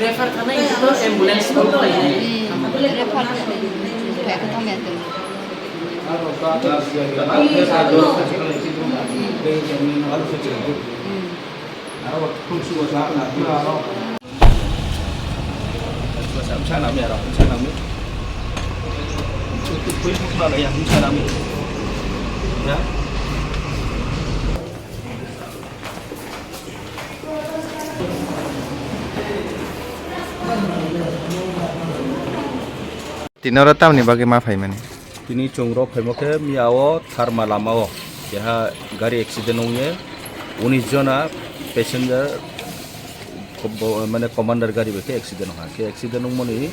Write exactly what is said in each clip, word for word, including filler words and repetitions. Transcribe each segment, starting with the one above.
Refer khanai ito ambulance call khlainai. Hmm, refer khlaikha tamo ya tong. Hmm. Tini oro tamni bagwi ma phaimani? Tini chwng rok phaimo khe miya o Tharma lama o keha gari accident wngye unis jona passenger, ko-, bo-, mane commander gari bai khe accident wngkha. Khe accident wngmani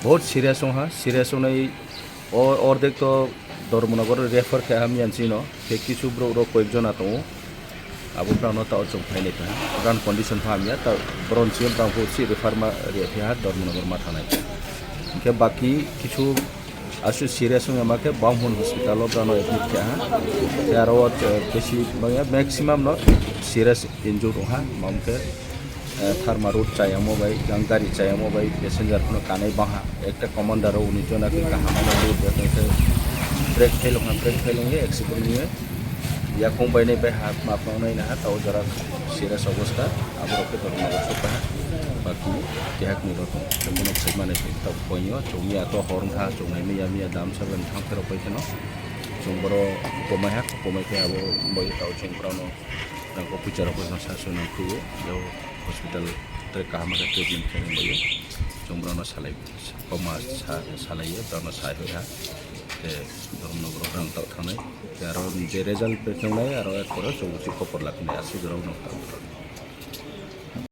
bahut serious wngkha, serious wngnai o ordek to Dharmanagar refer khe hamya chino, khe kisu borok rok koyek jona tongo. Abo borokno ta o chwng phainai pha. Borokni condition pha hamya, ta borokni simi borok phusi refer ma rw phi ha Dharmanagar ma thangnai. Hinkhe baki kisu aswk serious wngya ma khe Bauhmon hospital o borokno admit khe ha. Tei aro o, eh, besi manya maximum no serious injured wngha, ma hwnkhe eh, Tharma road chayamo bai, jang gari chayamo bai, passenger phano kanai baha, ekta commander o unis jona khe kaham khe road bai khe brake fail wngkha, brake fail wngwi accident wngwi yakung bainai bai ha mapang nai naha, ta o jora serious obostha, aborok khe Dharmanagar sokha, baki kehakni rok tongmani khe ta poinyo chwngya to hor wngkha, chwngnai miya miya dam sabai thang pherok bai kheno chwng boro komai ha, komai khe abo bai ta o chwng borokno Rang officer rok no sa sui nang khuyo, yo hospital tei kaham khe treatment khe nang bayo. Chwng borok no salai, koma sa, salai yo, borok no sai hoi ha. Tei borok no borok rang tao thangnai. Tei aro je result bai thangnai, aro ek pore chwng uchi khopor lapinai, aswk rok no tao.